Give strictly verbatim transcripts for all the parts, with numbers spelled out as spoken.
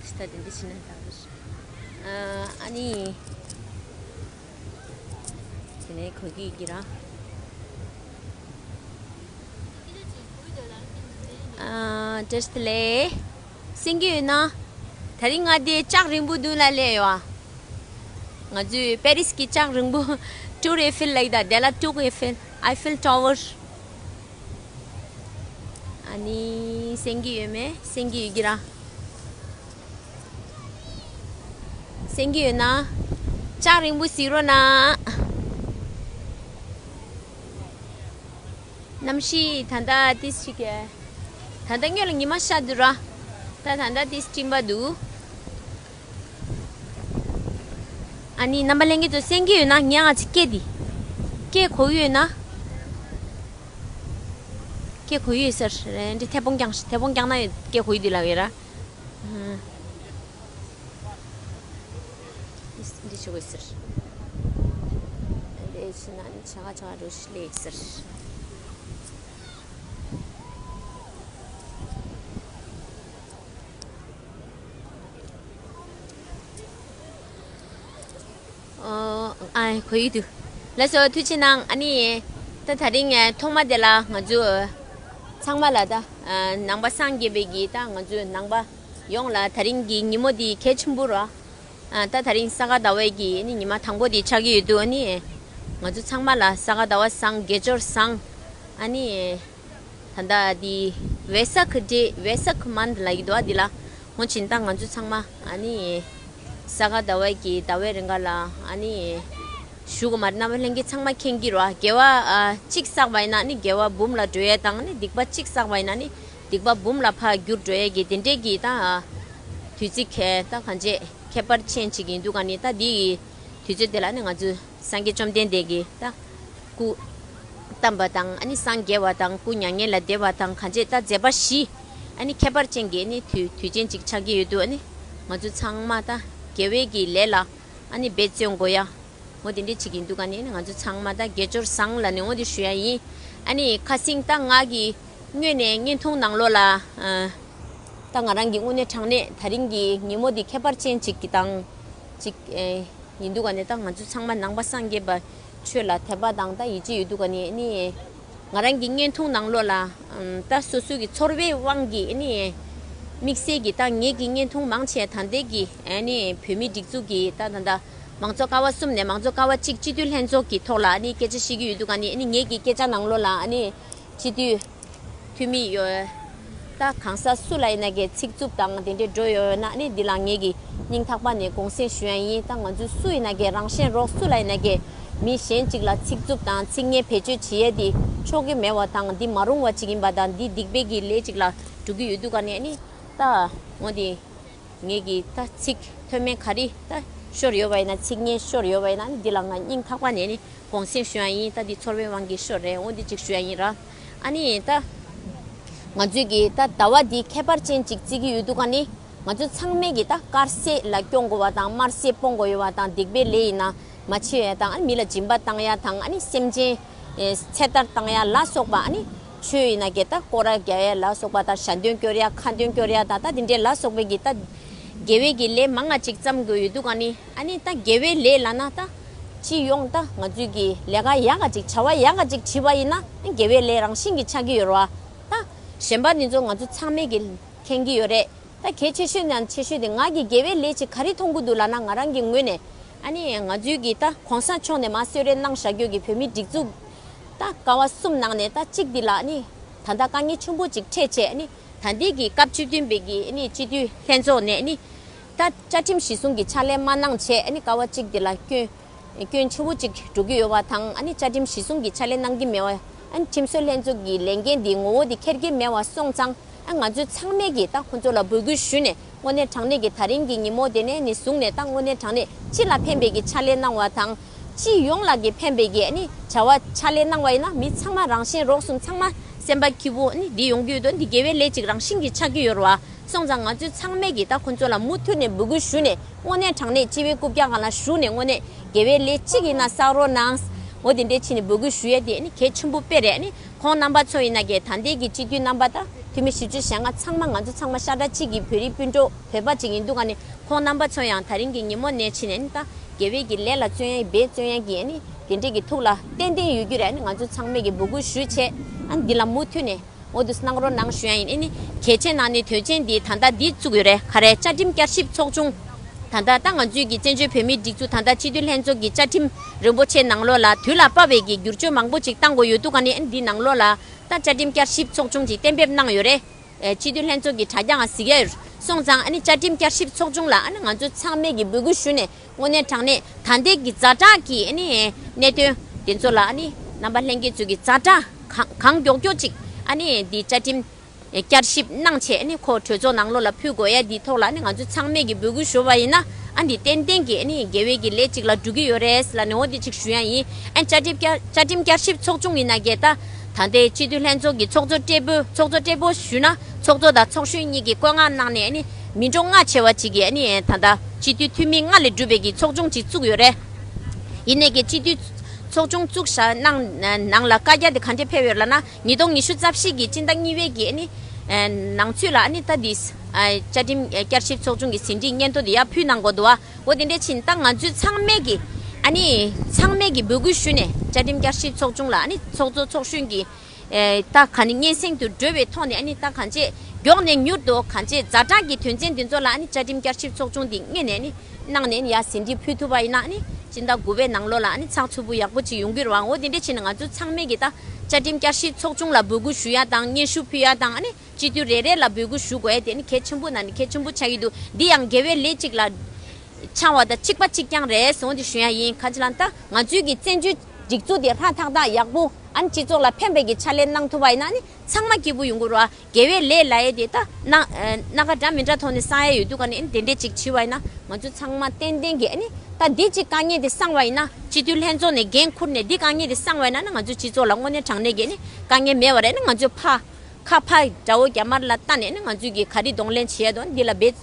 ད་དེ་འདྲ་བྱས་ན་ད་རུ། ཨ་ཨ་ནི། དེ་ནས་གོ་གི་གི་ར། ཨ་བཀྲ་ཤིས་བདེ་ལེགས། གསན་གི་ཡོད་ན། དེ་རིང་ང་དེ་ལྕགས་རིང་པོ་མདུན་ལ་སླེབས་ཡོད་ཨ། ང་ཚོའི་པེ་རིས་ཀྱི་ལྕགས་རིང་པོ། Tour Eiffel ལབ་ཀྱི་ད། དེ་ལ་Tour Eiffel, Eiffel Tower. ཨ་ནི་གསན་གི་ཡོད་མེད། གསན་གི་ཡོད་ཀྱི་ར། གསན་གི་ཡོད་ན། ལྕགས་རིང་པོ་གཟིགས་རོགས་གནང་། གནམ་གཤིས་ད་ལྟ་ཏིས་ཅིག་གི། ད་ལྟ་སྔོན་ལ་ཉི་མ་ཤར་འདུག་ར། ད་ད་ལྟ་ཏིས་སྤྲིན་པ་འདུག་ཨ་ནི་རྣམ་པ་ལྷན་རྒྱས་ཚོ་གསན་གྱི་ཡོད་ན། ངས་ང་ཚོ་སྐད་འདི། སྐད་གོ་གི་ཡོད་ན། སྐད་གོ་གི་ཡོད་ཟེར་རེད། འདི་ཐལ་སྤུང་རྒྱག། ཐལ་སྤུང་རྒྱག་ན་སྐད་གོ་གི་འདུག་ལབ་ཡོད་ར། ཨ། འདི་ཆུ་བོ་ཟེར། འདི་ཕྱི་ན་ནི་ཆ་ག་ཆ་ག་འགྲོ་ཤི་ལེ་ཟེར། ཨོ། ཨ་གོ་ཡི་འདུག་ལགས་སོ། ཐུགས་རྗེ་གནང་། ཨ་ནི་ད་དེ་རིང་ཐོག་མ་དེ་ལ་ང་ཚོ་ཚང་མ་ལ་ད་ནང་པ་སངས་རྒྱས་པའི་གི་ད་ང་ཚོ་ནང་པ་ཡོངས་ལ་དེ་རིང་གི་ཉིན་མོ་འདི་གལ་ཆེན་པོ་ར། ཨ་ད་དེ་རིང་ས་ག་ཟླ་བའི་གི་ཨ་ནི་ཉི་མ་དང་པོ་འདི་ཆགས་ཀྱི་ཡོད་འདུག་ཨ་ནི་ང་ཚོ་ཚང་མ་ལ་ས་ག་ཟླ་བ་བཟང་། དགེ་སྦྱོར་བཟང་། ཨ་ནི་ད་ལྟ་འདི་ཝེ་ས་ཁ་ཌེ། ཝེ་ས་ཁ་མན་ཐ་ལབ་ཀྱི་འདུག་ཨ། འདི་ལ་འོ་བྱས་ད་ང་ཚོ་ཚང་མ་ཨ་ནི་ས་ག་ཟླ་བའི་གི་ཟླ་བའི་རིང་ག་ལ་ཨ་ནི་བཞུགས་དགོས་མ་རེད། རྣམ་པ་ལྷན་རྒྱས་ཚང་མ་མཁྱེན་གྱི་རེད་བ། དགེ་བ་ཨ་གཅིག་བསགས་པ་ཡིན་ན་ནི་དགེ་བ་འབུམ་ལ་འགྲོ་ཡས་དང་། ནི་སྡིག་པ་གཅིག་བསགས་པ་ཡིན་ན་ནི་སྡིག་པ་འབུམ་ལ་ཕར་འགྱུར་འགྲོ་ཡས་ཀྱི་དེ་འདྲས་ཀྱི་ད་དུས་ཚིགས་ད་གང་ཅི་ཁྱད་པར་ཅན་ཅིག་ཡིན་འདུག་ག་ནི་ད་འདི་ཡི་དུས་ཚོད་དེ་ལ་ནི་ང་ཚོ་སངས་རྒྱས་བཅོམ་ལྡན་འདས་ཀྱི་ད་སྐུ་བལྟམས་པ་དང་། ཨ་ནི་སངས་རྒྱས་པ་དང་། སྐུ་མྱ་ངན་ལས་འདས་པ་དང་། གང་ཅི་ད་མཛད་པ་བཞི་ཨ་ནི་ཁྱད་པར་ཅན་གྱི་ནི་དུས་དུས་ཆེན་ཅིག་ཆགས་ཀྱི་ཡོད་འདུག་ཨ་ནི་ང་ཚོ་ཚང་མ་ད་དགེ་བའི་གི་ལས་ལ་ཨ་ནི་འབད་བརྩོན་དགོས་ཡ། འོ་དེ་འདྲས་ཅིག་ཡིན་འདུག་ག་ནི་ང་ཚོ་ཚང་མ་ད་དགེ་སྦྱོར་བཟང་ལབ་ནས་འོ་དེ་ཞུ་ཡ་ཡིན། ཨ་ནི་ཁ་སང་ད་ང་གི་སྔོན་ནས་བརྙན་ཐུང་ནང་ལོགས་ལ་ཨ་ད་ང་རང་གི་དངོས་གནས་དྲང་གནས་དེ་རིང་གི་ཉིན་མོ་འདི་ཁྱད་པར་ཅན་ཅིག་གི་དང་ཅིག་ཨེ་ཡིན་འདུག་ག་ནི་ད་ང་ཚོ་ཚང་མ་ནང་པ་སངས་རྒྱས་པ་ཆོས་ལ་དད་པ་དང་ད་ཡིད་ཆེས་ཡོད་འདུག་ག་ནི་ཨ་ནི། ང་རང་གི་བརྙན་ཐུང་ནང་ལོགས་ལ་ཨམ་ད་སོ་སོ་གི་ཚོར་བའི་དབང་གིས་ཨ་ནི་དམིགས་བསལ་གྱི་ད་ངེད་ཀྱི་བརྙན་ཐུང་མང་ཆེ་ད་ལྟའི་གི་ཨ་ནི་བོད་མིའི་སྒྲིག་འཛུགས་ཀྱི་ད་ད་ད་མང་གཙོ་ཀ་བ་གསུམ་ནས་མང་གཙོ་ཀ་བ་གཅིག་སྤྱི་འཐུས་ལྷན་ཚོགས་ཀྱི་ཐོག་ལ་ཨ་ནི་སྐད་ཆ་བཤད་ཀྱི་ཡོད་འདུག་ག་ནི་ཨ་ནི་ངེད་ཀྱི་སྐད་ཆ་ནང་ལོགས་ལ་ཨ་ནི་སྤྱི་འཐུས་འཐུས་མི་ཡོད། ད་གང་ཟག་སུ་ལ་ཡིན་ན་གི་ཚིག་རྩུབ་དང་དེ་འདྲའི་འགྲོ་ཡོད་ན་ཨ་ནི་འདི་ལ་ངེད་ཀྱི་སྙིང་ཐག་པ་ནས་དགོངས་སེལ་ཞུ་ཡ་ཡིན། ད་ང་ཚོ་སུ་ཡིན་ན་གི་རང་གཞན་རོགས་སུ་ལ་ཡིན་ན་གི་མི་གཞན་གཅིག་ལ་ཚིག་རྩུབ་དང་ཚིག་ངན་བེད་སྤྱོད་བྱེད་ཡས་འདི་ཆོག་གི་མེད་པ་དང་འདི་མ་རུང་བ་ཅིག་ཡིན་པ་དང་འདི་སྡིག་པའི་གི་ལས་ཅིག་ལ་འགྲོ་གི་ཡོད་འདུག་ག་ནས་ཨ་ནི་ད་འོ་འདི་ངེད་ཀྱི་ད་ཚིག་མཐོ་དམན་ག་རེ་ད་ཤོར་ཡོད་པ་ཡིན་ན་ཚིག་ངན་ཤོར་ཡོད་པ་ཡིན་ན་ཨ་ནི་འདི་ལ་ང་སྙིང་ཐག་པ་ནས་ནི་དགོངས་སེལ་ཞུ་ཡ་ཡིན། ད་འདི་ཚོར་བའི་དབང་གིས་ཤོར་རེད། འོ་འདི་ཅིག་ཞུ་ཡ་ཡིན་ར། ཨ་ནི་ད་ང་ཚོས་ཀྱི་ད་ཟླ་བ་འདི་ཁྱད་པར་ཅན་ཅིག་བརྩི་གི་ཡོད་འདུག་ག་ནི་ང་ཚོ་ཚང་མས་ཀྱི་ད་དཀར་ཟས་ལ་སྐྱོང་དགོས་པ་དང་དམར་ཟས་སྤོང་དགོས་ཡོད་པ་དང་སྡིག་པའི་ལས་ཡིན་ན་མ་བྱེད་ཡ་དང་ཨ་ནི་མི་ལ་སྦྱིན་པ་བཏང་ཡ་དང་ཨ་ནི་སེམས་ཅན་ཚེ་ཐར་བཏང་ཡ་ལ་སོགས་པ་ཨ་ནི་ཆོས་ཡིན་ན་གི་ད་སྐོར་ར་རྒྱག་ཡ་ལ་སོགས་པ་དང་ཞལ་འདོན་སྐྱོར་ཡ་ཁ་འདོན་སྐྱོར་ཡ་དང་ད་དེ་འདྲའི་ལ་སོགས་པའི་གི་ད་དགེ་བའི་གི་ལས་མང་ང་ཅིག་བརྩམ་དགོས་ཡོད་འདུག་ག་ནི་ཨ་ནི་ད་དགེ་བའི་ལས་ལབ་ན་ད་སྤྱི་ཡོངས་ད་ང་ཚོས་གི་ལས་ཀ་ཡག་ག་ཅིག་བྱ་བ་ཡག་ག་ཅིག་བྱེད་པ་ཡིན་ན་དགེ་བའི་ལས་རང་བཞིན་གྱི་ཆགས་ཀྱི་ཡོད་རེད་བ། ད་གཞན་པ་འདི་ཚོ་ང་ཚོ་ཚང་མས་གི་མཁྱེན་གྱི་ཡོད་རེད། ད་གལ་ཆེ་ཤོས་ནང་ཆེ་ཤོས་དེ་ང་གི་དགེ་བའི་ལས་ཅིག་ག་རེ་མཐོང་གི་འདུག་ལབ་ན་ང་རང་གི་ངོས་ནས་ཨ་ནི་ང་ཚོའི་གི་ད་གོང་ས་མཆོག་ནས་མར་གསོལ་རས་གནང་བཞག་རྒྱུ་གི་བོད་མིའི་སྒྲིག་འཛུགས་ད་ཀ་བ་གསུམ་ནང་ནས་ད་གཅིག་འདི་ལ་ཨ་ནི་ད་ལྟ་དཀའ་ངལ་ཆེན་པོ་ཅིག་འཕྲད་བྱས་ཨ་ནི་ད་ལྟའི་གི་སྐབས་བཅུ་བདུན་པའི་གི་ཨ་ནི་སྤྱི་འཐུས་ལྷན་ཚོགས་ནས་ཨ་ནི་ད་བཅའ་ཁྲིམས་གཞི་བཟུང་གི་ཕྱག་ལས་མ་གནང་བྱས་ཨ་ནི་ཀ་བ་གཅིག་འདི་ལ་སྐྱོན། སྐྱོན་ཆེ་བོ་ཅིག་འགྲོ་གི་ཡོད་པ་དང་ཨ་ནི་བཅའ་ཁྲིམས་གཞི་བཟུང་གི་ཕྱག་ལས་གནང་གི་མེད་པ་ཨ་ནི་ཁྲིམས་བཟོ་ལྷན་ཚོགས་ཀྱི་ལས་འགན་འདི་ངོ་བོ་འདི་འཁྱེར་གྱི་མེད་པ་སོང་ཙང་ཨ་ང་ཚོས་ཚང་མས་ཀྱིས་ད་ཁོ་ཚོ་ལ་འབོད་སྐུལ་ཞུས་ནས་དངོས་གནས་དྲང་གནས་ཀྱི་ད་རིང་གི་ཉིན་མོ་དེ་ནས་ནི་བཟུང་ནས་ད་དངོས་གནས་དྲང་གནས་སྤྱི་ལ་ཕན་པའི་གི་ཕྱག་ལས་གནང་བ་དང་སྤྱི་ཡོངས་ལ་གི་ཕན་པའི་གི་ཨ་ནི་བྱ་བ་ཕྱག་ལས་གནང་བ་ཡིན་ན་མི་ཚང་མ་རང་གཞན་རོགས་གསུམ་ཚང་མ་སེམས་པ་སྐྱིད་པོ་ཨ་ནི་འདི་ཡོང་གི་ཡོད་དོ་འདི་དགེ་བའི་ལས་ཅིག་རང་བཞིན་གྱི་ཆགས་ཀྱི་ཡོད་རེད་བ། སོང་ཙང་ང་ཚོས་ཚང་མས་ཀྱིས་ད་ཁོ་ཚོ་ལ་མུ་མཐུད་ནས་འབོད་སྐུལ་ཞུས་ནས་དངོས་གནས་དྲང་གནས་སྤྱི་བའི་རྐུབ་བཀྱག་སྒང་ལ་བཞུགས་ནས་དངོས་གནས་དགེ་བའི་ལས་གཅིག་ཡིན་ན་བསགས་རོགས་གནང་། འོ་དེ་འདྲས་བྱས་ནས་འབོད་སྐུལ་ཞུ་ཡས་དེ་ནི་གལ་ཆེན་པོ་དཔེ་རེད། ནི་ཁོང་རྣམ་པ་ཚོ་ཡིན་ན་གི་ད་ལྟའི་གི་སྤྱི་འཐུས་རྣམ་པ་ད་ འཐུས་མི་བཞི་བཅུ་ཞེ་ལྔ་ཚང་མ་ང་ཚོ་ཚང་མ་ཤ་ཁྲག་གཅིག་གི་བོད་རིགས་སྤུན་གྲོགས་བོད་པ་ཅིག་ཡིན་དུས་ཀ་ནས་ཁོང་རྣམ་པ་ཚོ་ཡང་ད་རིང་གི་ཉིན་མོ་ནས་ཕྱིན་ནས་ནི་ད་དགེ་བའི་གི་ལས་ལ་བརྩོན་ཡ་འབད་བརྩོན་ཡ་གི་ནི་དེ་འདྲས་ཀྱི་ཐུགས་ལ་ཏན་ཏན་ཡོད་རྒྱུ་རེད། ནི་ང་ཚོ་ཚང་མས་ཀྱི་འབོད་སྐུལ་ཞུས་བྱས་ཨ་ནི་འདི་ལ་མུ་མཐུད་ནས་འོ་འདུག་གནང་རོགས་གནང་ཞུ་ཡ་ཡིན། ཨ་ནི་གལ་ཆེ་ནང་ནས་དོན་ཆེན་འདི་ད་ལྟ་འདི་བཙུགས་ཡོད་རེད། ག་རེ་བཅའ་ཁྲིམས་བསྐྱར་ཞིབ་ཚོགས་ཆུང་ད་ལྟ་ད་ང་ཚོའི་གི་བཙན་བྱོལ་བོད་མིའི་སྒྲིག་འཛུགས་ད་ལྟ་སྤྱི་འཐུས་ལྷན་ཚོགས་ཀྱི་བཅའ་ཁྲིམས་རིན་པོ་ཆེ་ནང་ལོགས་ལ་དུས་ལ་བབ་པའི་གི་བསྒྱུར་བཅོས་མང་པོ་ཅིག་བཏང་དགོས་ཡོད་དུས་ཀ་ནས་ཨ་ནི་འདི་ནང་ལོགས་ལ་ད་བཅའ་ཁྲིམས་བསྐྱར་ཞིབ་ཚོགས་ཆུང་ཅིག་གཏན་འབེབས་གནང་ཡོད་རེད། ཨེ་སྤྱི་འཐུས་ལྷན་ཚོགས་ཀྱི་དྲ་རྒྱ་ང་གཟིགས་ཡ་ཡོད་སོང་ཙང་ཨ་ནི་བཅའ་ཁྲིམས་བསྐྱར་ཞིབ་ཚོགས་ཆུང་ལ་ཨ་ནི་ང་ཚོ་ཚང་མས་ཀྱི་འབོད་སྐུལ་ཞུས་ནས་དངོས་གནས་དྲང་གནས་ད་ལྟའི་གི་ཛ་དྲག་གི་ཨ་ནི་གནད་དོན་དེ་ཚོ་ལ་ཨ་ནི་རྣམ་པ་ལྷན་རྒྱས་ཚོས་ཀྱི་ཛ་དྲག་གང་གང་མགྱོགས་མགྱོགས་ཅིག་ཨ་ནི་འདི་བཅའ་ཁྲིམས་བསྐྱར་ཞིབ་གནང་བྱས་ཨ་ནི་ཁོ་གྲོས་ཚོགས་ནང་ལོགས་ལ་ཕུལ་དགོས་ཡ་འདི་ཐོག་ལ་ཨ་ནི་ང་ཚོ་ཚང་མས་ཀྱི་འབོད་སྐུལ་ཞུ་བ་ཡིན་ན་ཨ་འདི་ཏན་ཏན་གྱི་ཨ་ནི་དགེ་བའི་གི་ལས་ཅིག་ལ་འགྲོ་གི་ཡོད་རེད་ལ་ནི་འོ་འདི་ཅིག་ཞུ་ཡ་ཡིན། ཨ་བཅའ་ཁྲིམས་བསྐྱར་བཅའ་ཁྲིམས་བསྐྱར་ཞིབ་ཚོགས་ཆུང་ཡིན་ན་གི་ད་ད་ལྟའི་སྤྱི་འཐུས་ལྷན་ཚོགས་ཀྱི་ཚོགས་གཙོ་སྦྲེལ་པོ་ཚོགས་གཙོ་སྦྲེལ་པོ་ཞུས་ན་ཚོགས་གཙོ་དང་ཚོགས་གཞོན་གཉིས་ཀྱིས་བཀོད་མངགས་གནང་ནས་ཨ་ནི་མི་འགྲོ་ལྔ་བྱས་པ་ཅིག་གིས་ཨ་ནི་ད་ལྟ་སྤྱི་འཐུས་འཐུས་མི་ལྔ་ལས་གྲུབ་པའི་གི་ཚོགས་ཆུང་ཅིག་བཙུགས་ཡོད་རེད། ཡིན་ནའི་གི་སྤྱི་འཐུས་ཚོགས་ཆུང་བཙུགས་བཞག་གནང་ནང་ལ་བཀའ་རྒྱ་དེ་ག་འདྲས་ཕེབས་ཡོད་ལབ་ན་ཉིས་སྟོང་ཉི་ཤུ་རྩ་བཞི་གི་སྤྱི་ཟླ་གཉིས་པའི་གི་ཨ་ནི་ནང་ཚུད་ལ་ཨ་ནི་ད་འདི་བཅའ་ཁྲིམས་བསྐྱར་ཞིབ་ཚོགས་ཆུང་གི་ཟིན་བྲིས་སྙན་ཐོ་དེ་ཡར་ཕུལ་གནང་དགོས་འདུག་བ། འོ་དེ་འདྲས་ཕྱིན་ད་ང་ཚོས་ཚང་མས་ཀྱི་ཨ་ནི་ཚང་མས་ཀྱི་འབོད་སྐུལ་ཞུས་ནས་བཅའ་ཁྲིམས་བསྐྱར་ཞིབ་ཚོགས་ཆུང་ལ་ཨ་ནི་ཚོགས་གཙོ་ཚོགས་གཞོན་གྱི་ཨེ་ད་ག་ནི་སྙན་སེང་དུ་འགྲོ་བའི་ཐོག་ནས་ཨ་ནི་ད་གང་ཅེས་མགྱོགས་ནས་མྱུར་དུ་གང་ཅེས་ཛ་དྲག་གི་དོན་ཚན་འདི་ཚོ་ལ་ཨ་ནི་བཅའ་ཁྲིམས་བསྐྱར་ཞིབ་ཚོགས་ཆུང་འདི་སྔོན་ནས་ཨ་ནི་གནང་ནས་ཨ་ནི་ཡར་ཟིན་བྲིས་ཕུལ་ཐུབ་པ་ཡིན་ན་ཨ་ནི་སྤྱི་ཟླ་དགུ་པའི་ནང་ལོགས་ལ་ཨ་ནི་ཚགས་ཚུད་པོ་ཡག་པོ་ཅིག་ཡོང་གི་རེད་བ། འོ་དེ་འདྲས་བྱས་ནས་ང་ཚོ་ཚང་མས་ཀྱི་ད་བཅའ་ཁྲིམས་བསྐྱར་ཞིབ་ཚོགས་ཆུང་ལ་འབོད་སྐུལ་ཞུ་ཡ་དང་སྙན་ཞུ་ཕུལ་ཡ་དང་ཨ་ནི་སྤྱི་འཐུས་རེ་རེ་ལ་འབོད་སྐུལ་ཞུ་དགོས་ཡ་དེ་ནི་གལ་ཆེན་པོ་ན་ནི་གལ་ཆེན་པོ་ཆགས་ཀྱི་འདུག་འདི་ཡང་དགེ་བའི་ལས་གཅིག་ལ་འཆང་བ་དང་གཅིག་པ་གཅིག་རྐྱང་རེད་སོང་དེ་ཞུ་ཡ་ཡིན། ག་ཅི་ལབ་ན་ད་ང་ཚོའི་གི་བཙན་བྱོལ་སྒྲིག་འཛུགས་དེ་ཧྲ་ཐག་ཐག་ཡག་པོ་ཨ་ནི་སྤྱི་ཚོགས་ལ་ཕན་པའི་གི་ཕྱག་ལས་གནང་ཐུབ་པ་ཡིན་ན་ནི་ཚང་མ་སྐྱིད་པོ་ཡོང་གི་རེད་བ། དགེ་བའི་ལས་ལབ་ཡ་དེ་ད་སྣ་སྣ་ཁ་འདྲ་མི་འདྲ་ཐོག་ནས་བསགས་ཡ་ཡོད་དུས་ཀ་ནས་ཨ་ནི་དེ་འདྲས་ཅིག་བྱས་པ་ཡིན་ན་ང་ཚོ་ཚང་མ་ཏན་ཏན་གི་ཨ་ནི་ད་འདི་ཅིག་དཀའ་ངལ་དེ་སངས་པ་ཡིན་ན་སྤྱི་འཐུས་ལྷན་ཚོགས་ནས་འགན་འཁུར་ནས་འདི་དཀའ་ངལ་དེ་སངས་པ་ཡིན་ན་ནི་ང་ཚོ་སྤྱི་ཚོགས་ལ་དངོས་གནས་དྲང་གནས་གི་ཨ་ནི་དཀའ་ངལ་མེད་པ་རེད། ནི་ང་ཚོ་ཕ་ཁ་ཕ་དགྲ་བོ་རྒྱ་དམར་ལ་ལྟ་ནས་ནི་ང་ཚོས་ཀྱི་ག་རེ་གདོང་ལེན་བྱེད་ཡ་དང་འདི་ལ་འབད་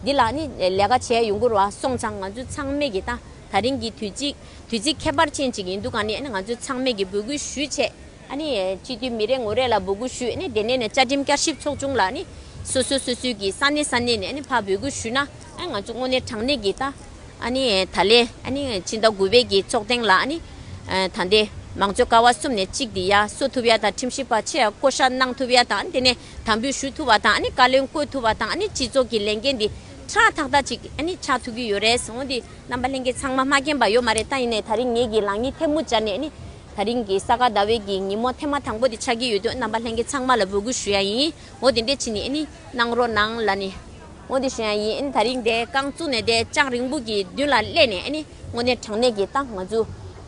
འདི་ལ་ནི་ལས་ཀ་བྱེད་ཡ་ཡོང་གི་རེད་བ། སོང་ཙང་ང་ཚོ་ཚང་མས་ཀྱི་ད་ད་རིང་གི་དུས་ཚིགས་དུས་ཚིགས་ཁྱད་པར་ཅན་ཅིག་ཡིན་དུས་ག་ནས་ནི་ང་ཚོ་ཚང་མས་ཀྱི་འབོད་སྐུལ་ཞུས་བྱས་ཨ་ནི་སྤྱི་འཐུས་མི་རེ་ངོ་རེ་ལ་འབོད་སྐུལ་ཞུས་ནས་དེ་ནས་ནི་བཅའ་ཁྲིམས་བསྐྱར་ཞིབ་ཚོགས་ཆུང་ལ་ནི་སོ་སོ་སོ་སོའི་གི་ས་གནས་ས་གནས་ནས་ནི་ཕར་འབོད་སྐུལ་ཞུས་ན་ཨ་ང་ཚོ་དངོས་གནས་དྲང་གནས་ཀྱི་ད། ཨ་ནི་ད་ལས་ཨ་ནི་ཕྱི་ཟླ་དགུ་པའི་གི་ཚོགས་ཐེངས་ལ་ཨ་ནི་ད་ལྟའི་མང་གཙོའི་ཀ་བ་གསུམ་ནས་གཅིག་འདི་ཡར་སོ་ཐུབ་ཡ་དང་ཁྲིམས་ཞིབ་པ་ཆེ་ཡ་བསྐོ་བཞག་གནང་ཐུབ་ཡ་དང་ཨ་ནི་དེ་ནས་དམ་འབུལ་ཞུ་ཐུབ་པ་དང་ཨ་ནི་བཀའ་བློན་བསྐོ་ཐུབ་པ་དང་ཨ་ནི་སྤྱི་ཚོགས་ཀྱི་ལས་འགན་འདི་ཧྲ་ཐག་ཐག་ཅིག་ཨ་ནི་ཆགས་ཐུབ་ཀྱི་ཡོད་རེད་ཟེར། འོ་འདི་རྣམ་པ་ལྷན་རྒྱས་ཚང་མ་མ་མཁྱེན་པ་ཡོད་མ་རེད། ད་ཡིན་ནའི་ད་རིང་ངེད་ཀྱི་ལག་གཉིས་ཐལ་མོ་སྦྱར་ནས་ཨ་ནི་ད་རིང་གི་ས་ག་ཟླ་བའི་གི་ཉིན་མོ་ཐེངས་མ་དང་པོ་འདི་ཆགས་ཀྱི་ཡོད་དུས་རྣམ་པ་ལྷན་རྒྱས་ཚང་མ་ལ་འབོད་སྐུལ་ཞུ་ཡ་ཡིན། འོ་དེ་འདྲས་བྱས་ནས་ཨ་ནི་གནང་རོགས་གནང་ལབ་ནས། འོ་དེ་ཞུ་ཡ་ཡིན། ཨ་ནི་ད་རིང་དེ་རྐང་བཙུགས་ནས་དེ་ལྕགས་རིང་པོ་གི་མདུན་ལ་སླེབས་ནས་ཨ་ནི་དངོས་གནས་དྲང་གནས་ཀྱི་ད་ང་ཚོ་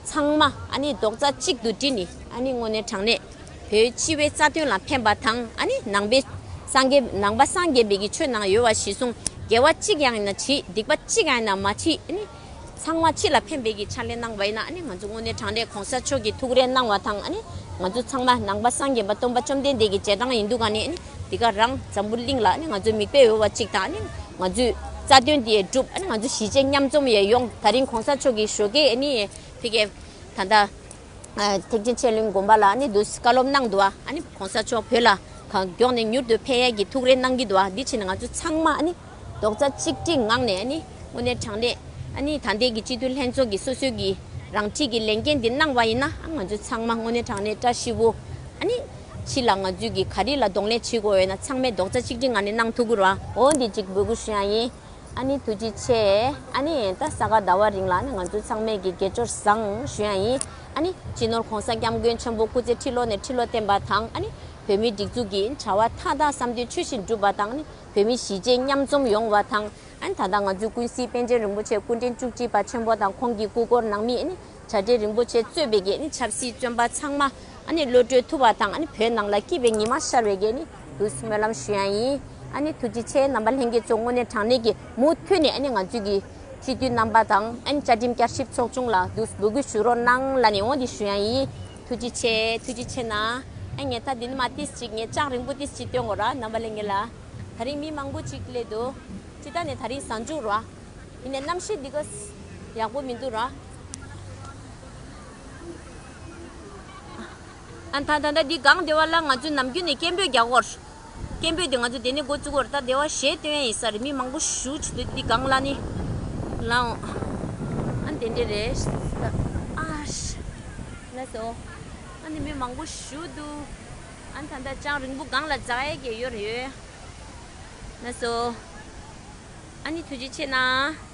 ཚང་མ་ཨ་ནི་རྡོག་རྩ་གཅིག་ཏུ་སྒྲིལ་ནས་ཨ་ནི་དངོས་གནས་དྲང་གནས་བོད་སྤྱི་བའི་རྩ་དོན་ལ་ཕན་པ་དང་ཨ་ནི་ནང་པའི་སངས་རྒྱས་ནང་པ་སངས་རྒྱས་པའི་གི་ཆོས་ནང་ཡོད་པ་གཞིར་བཟུང་དགེ་བ་གཅིག་ཡང་ཡིན་ན་བྱེད་སྡིག་པ་གཅིག་ཡང་ཡིན་ན་མ་བྱེད་ཨ་ནི། ཚང་མ་སྤྱི་ལ་ཕན་པའི་གི་ཕྱག་ལས་གནང་བ་ཡིན་ན་ཨ་ནི་ང་ཚོ་དངོས་གནས་དྲང་གནས་གོང་ས་མཆོག་གི་ཐུགས་རེ་གནང་བ་དང་ཨ་ནི་ང་ཚོ་ཚང་མ་ནང་པ་སངས་རྒྱས་པ་སྟོན་པ་བཅོམ་ལྡན་འདས་ཀྱི་རྗེས་འབྲང་ཡིན་དུས་ག་ནས་ཨ་ནི་འདི་ག་རང་འཛམ་བུ་གླིང་ལ་ཨ་ནི་ང་ཚོ་མིག་དཔེ་འོས་པ་གཅིག་དང་ཨ་ནི་ང་ཚོའི་རྩ་དོན་འདི་སྒྲུབ་ཨ་ནི་ང་ཚོ་གཞིས་བྱེས་མཉམ་འཛོམས་ཡང་ཡོང་། ད་རིང་གོང་ས་མཆོག་གི་ཞོགས་ཀས་ཨ་ནི་ཕ་གིའི་ད་ལྟ་ཐེག་ཆེན་ཆོས་གླིང་དགོན་པ་ལ་ཨ་ནི་འདུག་བཀའ་སློབ་གནང་འདུག་ཨ་ནི་གོང་ས་མཆོག་བོད་ལ་གང་མགྱོགས་ནས་མྱུར་དུ་ཕེབས་ཡས་ཀྱི་ཐུགས་རེ་གནང་གི་འདུག་ཨ་འདི་ཕྱིན་ང་ཚོ་ཚང་མ་ཨ་ནི་རྡོག་རྩ་གཅིག་སྒྲིལ་ངང་ནས་ཨ་ནི་དངོས་གནས་དྲང་གནས་ཨ་ནི་ད་ལྟའི་གི་སྤྱི་འཐུས་ལྷན་ཚོགས་ཀྱི་སོ་སོའི་གི་རང་འཁྲིའི་གི་ལས་འགན་འདི་གནང་བ་ཡིན་ན་ཨ་ང་ཚོ་ཚང་མ་དངོས་གནས་དྲང་གནས་བཀྲ་ཤིས་པོ་ཨ་ནི་ཕྱི་ལ་ང་ཚོའི་གི་ག་རེ་ལ་གདོང་ལེན་བྱེད་དགོས་ཡོད་ན་ཚང་མས་རྡོག་རྩ་གཅིག་སྒྲིལ་ངང་ནས་གནང་ཐུབ་ཀྱི་རེད་བ། འོ་འདི་གཅིག་འབོད་སྐུལ་ཞུ་ཡ་ཡིན། ཨ་ནི་ཐུགས་རྗེ་ཆེ། ཨ་ནི་ད་ས་ག་ཟླ་བ་རིང་ལ་ཨ་ནི་ང་ཚོ་ཚང་མས་ཀྱི་དགེ་སྦྱོར་བཟང་ཞུ་ཡ་ཡིན། ཨ་ནི་སྤྱི་ནོར་༸གོང་ས་༸སྐྱབས་མགོན་ཆེན་པོ་སྐུ་ཚེ་ཁྲི་ལོ་ནས་ཁྲི་ལོ་བརྟན་པ་དང་ཨ་ནི་བོད་མིའི་སྒྲིག་འཛུགས་ཀྱི་བྱ་བ་མཐའ་དག་བསམ་དོན་ཆོས་བཞིན་འགྲུབ་པ་དང་ཨ་ནི་བོད་མི་གཞིས་བྱེས་མཉམ་འཛོམས་ཡོང་བ་དང་ཨ་ནི་ད་ལྟ་ང་ཚོའི་ཀུན་གཟིགས་པཎ་ཆེན་རིན་པོ་ཆེ་སྐུ་ཕྲེང་བཅུ་གཅིག་པ་ཆེན་པོ་དང་ཁོང་གི་སྐུ་འཁོར་ནང་མི་ཨ་ནི་བྱ་བྲལ་རིན་པོ་ཆེ་གཙོས་པའི་གི་ཨ་ནི་ཆབ་སྲིད་བཙོན་པ་ཚང་མ་ཨ་ནི་གློད་གྲོལ་ཐུབ་པ་དང་ཨ་ནི་བོད་ནང་ལ་སྐྱིད་པའི་ཉི་མ་ཤར་བའི་གི་ཨ་ནི་འདུག་སྨོན་ལམ་ཞུ་ཡ་ཡིན། ཨ་ནི་ཐུགས་རྗེ་ཆེ། རྣམ་པ་ལྷན་རྒྱས་ཚོ་དངོས་གནས་དྲང་གནས་ཀྱི་མུ་མཐུད་ནས་ཨ་ནི་ང་ཚོའི་གི་སྤྱི་འཐུས་རྣམ་པ་དང་ཨ་ནི་བཅའ་ཁྲིམས་བསྐྱར་ཞིབ་ཚོགས་ཆུང་ལ་འདུག་འབོད་སྐུལ་ཞུ་རོགས་གནང་ལབ་ནས་འོ་འདི་ཞུ་ཡ་ཡིན། ཐུགས་རྗེ་ཆེ། ཐུགས་རྗེ་ཆེ་གནང་། ཨ་ངས་ད་འདི་ནས་མར་ཏིས་ཅིག་ངས་ལྕགས་རིང་པོ་ཏིས་ཅིག་སྟོན་དགོས་ར། རྣམ་པ་ལྷན་རྒྱས་ལ། ད་རིང་མི་མང་པོ་ཅིག་སླེབས་འདུག་སྤྱིར་བཏང་ནས་ད་རིང་གཟའ་མཇུག་ར། ཡིན་ནའི་གནམ་གཤིས་འདི་ག་ཡག་པོ་མི་འདུག་ར། ཨ་ད་ད་ད་འདི་སྒང་སྡེ་བ་ལ་ང་ཚོས་ནམ་རྒྱུན་ནས་སྐད་འབོད་རྒྱག་དགོས། སྐད་འབོད་དེ་ང་ཚོ་དེ་ནས་འགོ་བཙུགས་པར། ད་དེ་བ་གཞས་སྟོན་ཡ་ཡིན་ས་རེད། མི་མང་པོ་ཞེ་པོ་ཅིག་འདུག་དེ་སྒང་ལ་ནི་ལའོ། ཨ་ནི་དེ་འདྲས་རེད། ཨ་ཤ། ལགས་སོ། ཨ་ནི་མི་མང་པོ་ཞེ་པོ་འདུག་ཨ་ནི་ད་ལྟ་ཅང་རིང་པོ་སྒང་ལ་འཛེག་ཡ་གི་ཡོད་རེད། ལགས་སོ། ཨ་ནི་ཐུགས་རྗེ་ཆེ་གནང་།